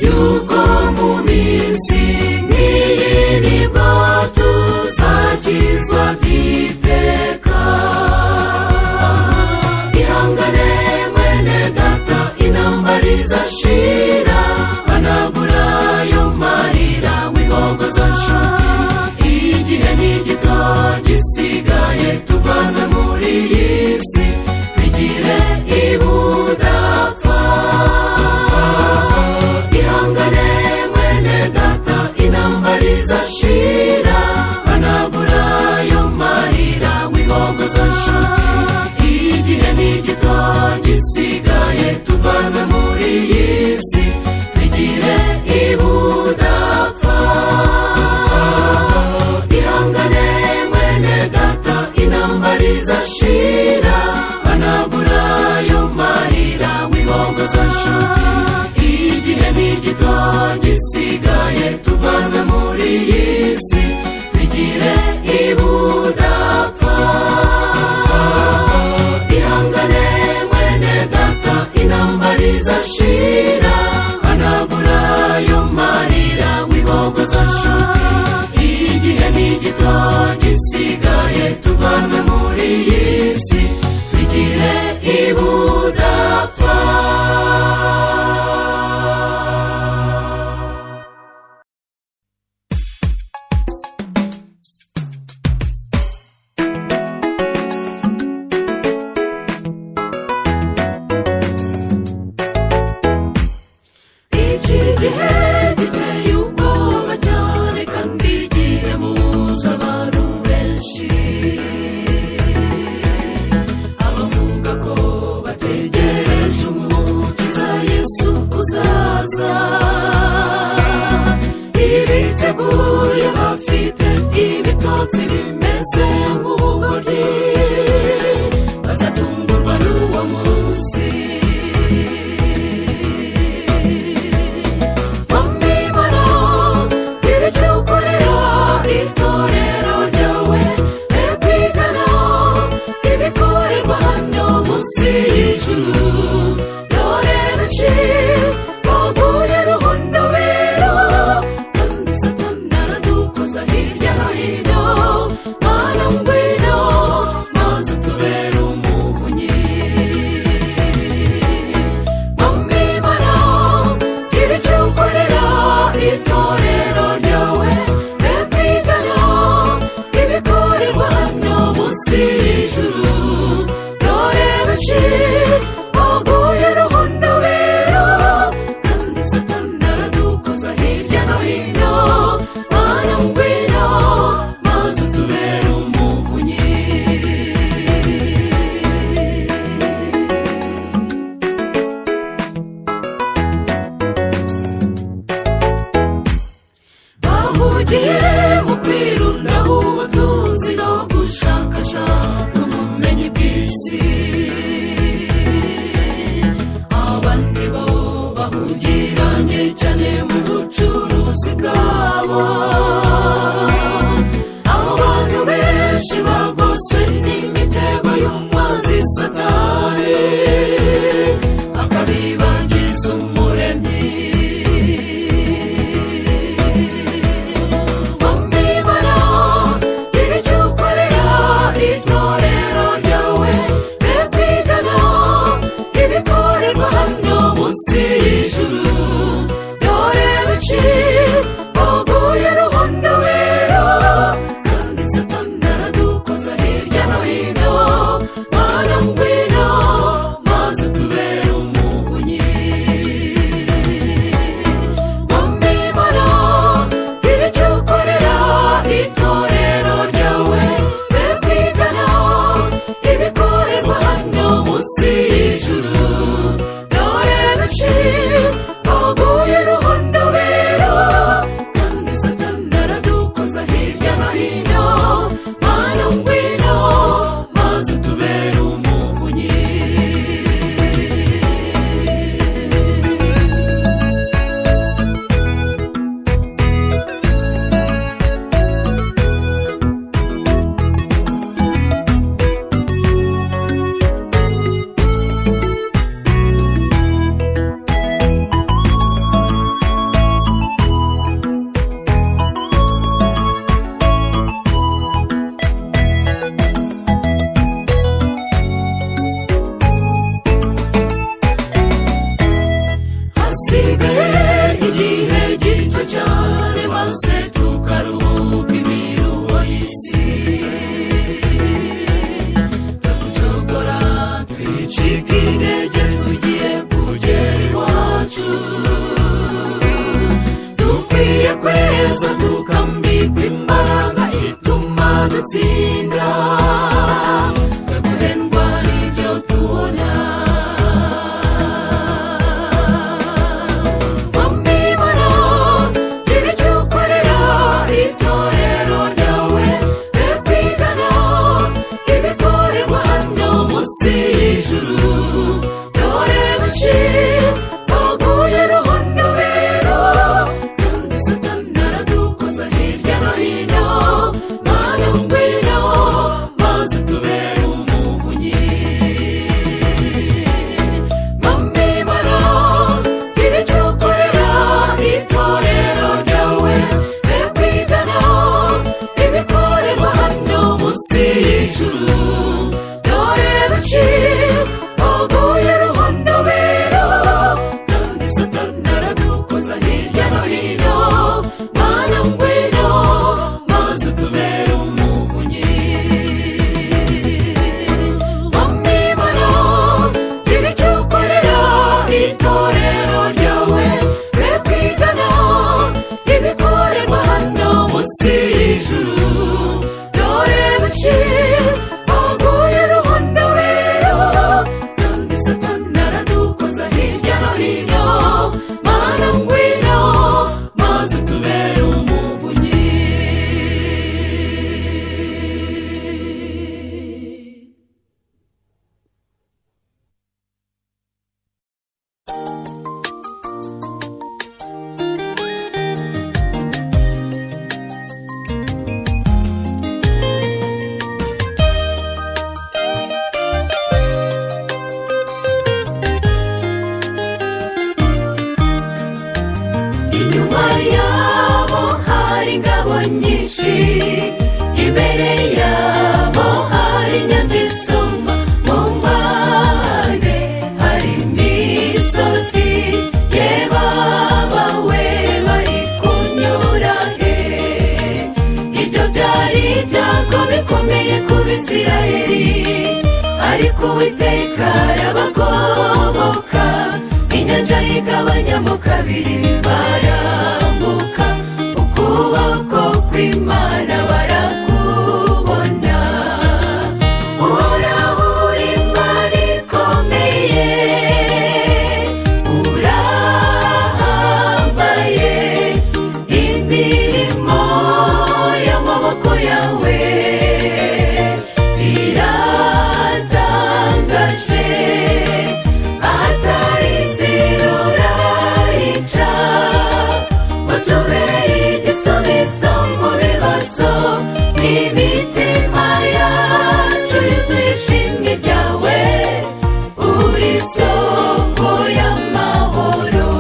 yuko mu minsi nk'iyi nibwo tuzakizwa by'iteka. Ihangane mwene data, intambara izashira, hanagura ayo marira wibogoza nshuti. Igihe ni gito gisigaye, tuvanwe muri iyi si twigire ibudapfa. Ihangane mwene data, intambara izashira, hanagura ayo marira wibogoza nshuti. Igihe ni gito gisigaye, tuvanwe muri iyi si twigire ibudapfa. Ihangane mwene data, intambara. tuzatsinda, twe guhendwa n'ibyo tubona. Mwami, gira icyo ukorera itorero ryawe, be kwigana ibikorerwa hano munsi y'ijuru. Dore benshi baguye ruhondobero, kandi Satani aradukoza hirya no hino. Mana, ngwino maze utubere umuvunyi. Mwami, gira icyo ukorera itorero ryawe, be kwigana ibikorerwa hano munsi y'ijuru. Dore benshi baguye ruhondobero, kandi Satani aradukoza hirya no hino. Mana, ngwino maze utubere umuvunyi. Mwami, gira icyo ukorera itorero ryawe, be kwigana ibikorerwa hano munsi y'ijuru. Dore benshi baguye ruhondobero, kandi Satani aradukoza hirya no hino. Mana, ngwino maze utubere umuvunyi. Inyuma yabo hari ingabo nyinshi, imbere yabo hari inyanja isuma, mu mpande hari imisozi. Ye baba we, bari kunyura he? Ibyo byari ibyago bikomeye ku Bisirayeli, ariko Uwiteka arabagoboka, inyanja yigabanyamo kabiri, barambuka. Ukuboko kw'Imana barakubona. Uhoraho, uri Imana ikomeye, urahambaye, imirimo y'amaboko yawe iratangaje. Ahatari inzira urayica, utubere igisubizo mu bibazo, n'imitima yacu yuzuye ishimwe ryawe, uri isoko y'amahoro.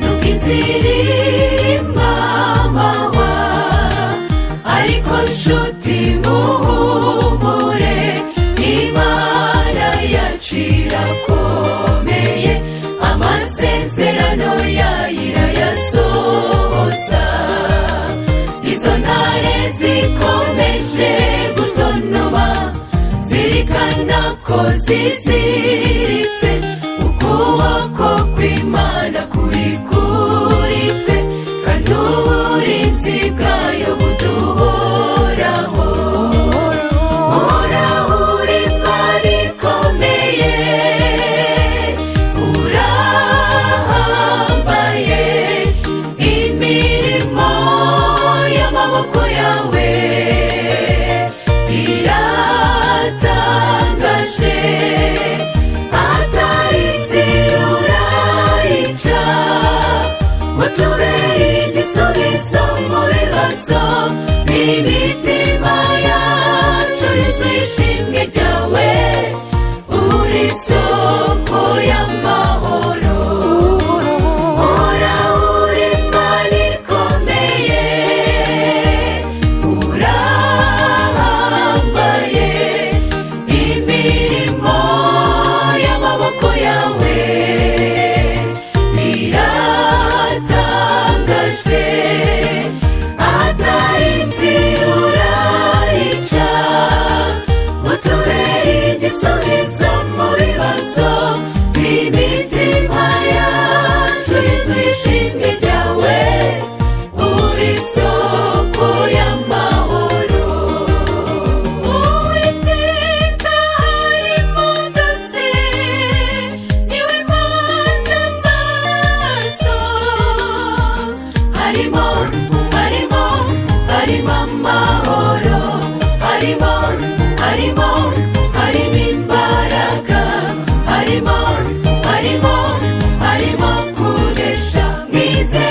Nuko inzira irimo amahwa, ariko nshuti muhumure, Imana yacu irakomeye, amasezerano yayo irayasohoza. Izo ntare zikomeje gutonoma, zirikana ko ziziritse ukuboko kw'Imana kuri kuri twe, kandi uburinzi bwayo buduhoraho. Uhoraho, uri Imana ikomeye, urahambaye, imirimo y'amaboko yawe iratangaje. Ahatari inzira urayica, utubere igisubizo mu bibazo, n'imitima yacu yuzuye ishimwe ryawe, uri isoko y'amahoro. Yesu, ishimwe ryawe, uri isoko y'amahoro. Uwiteka harimo byose, niwe mpanze amaso. Harimo, harimo, harimo amahoro, harimo, harimo, harimo imbaraga, harimo, harimo, harimo kunesha. Mwizere.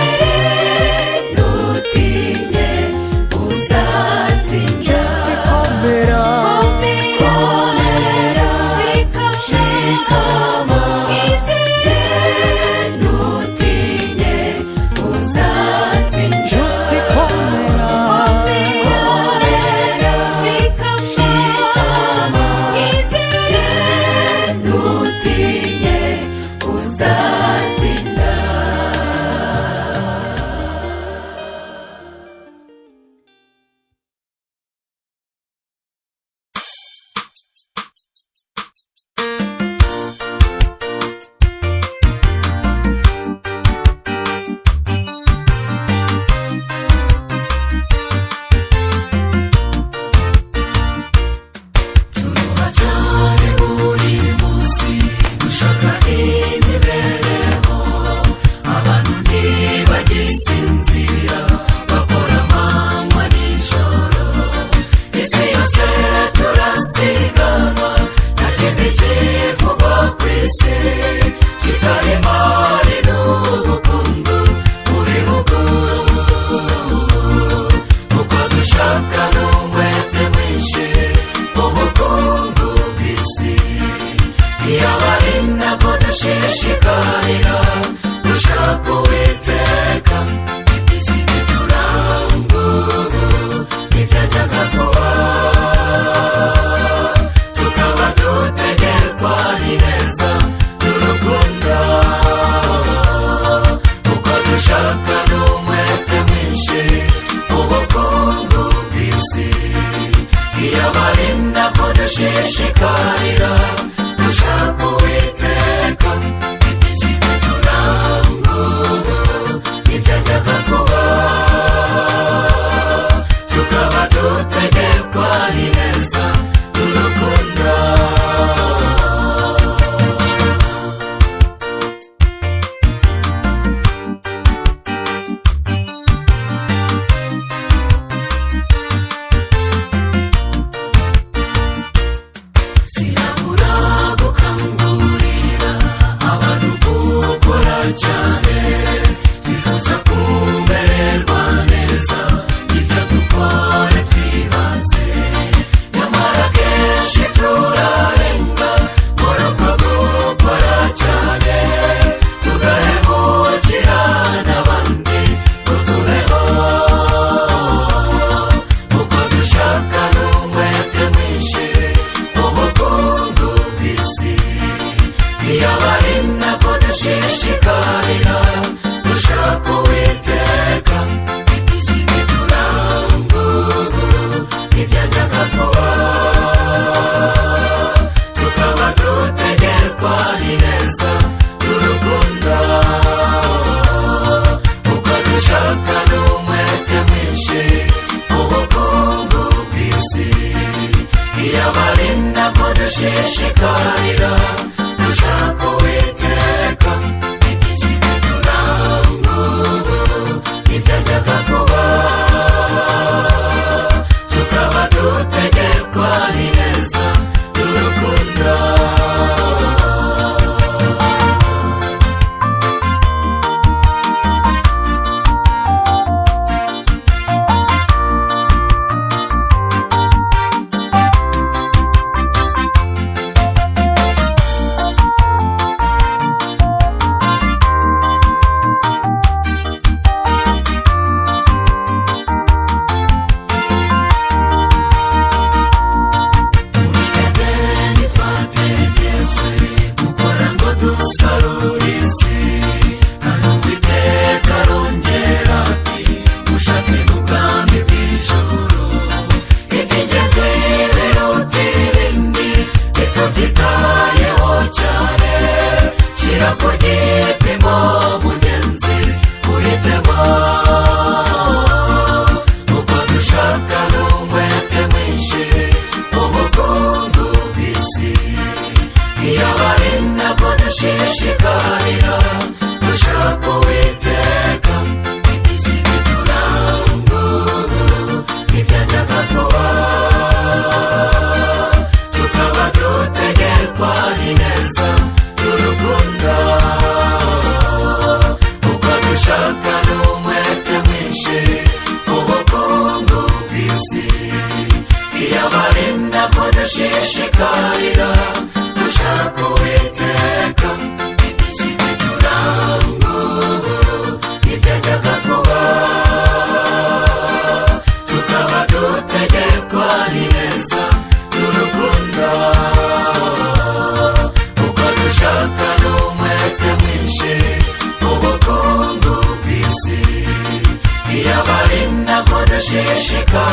Shishikara.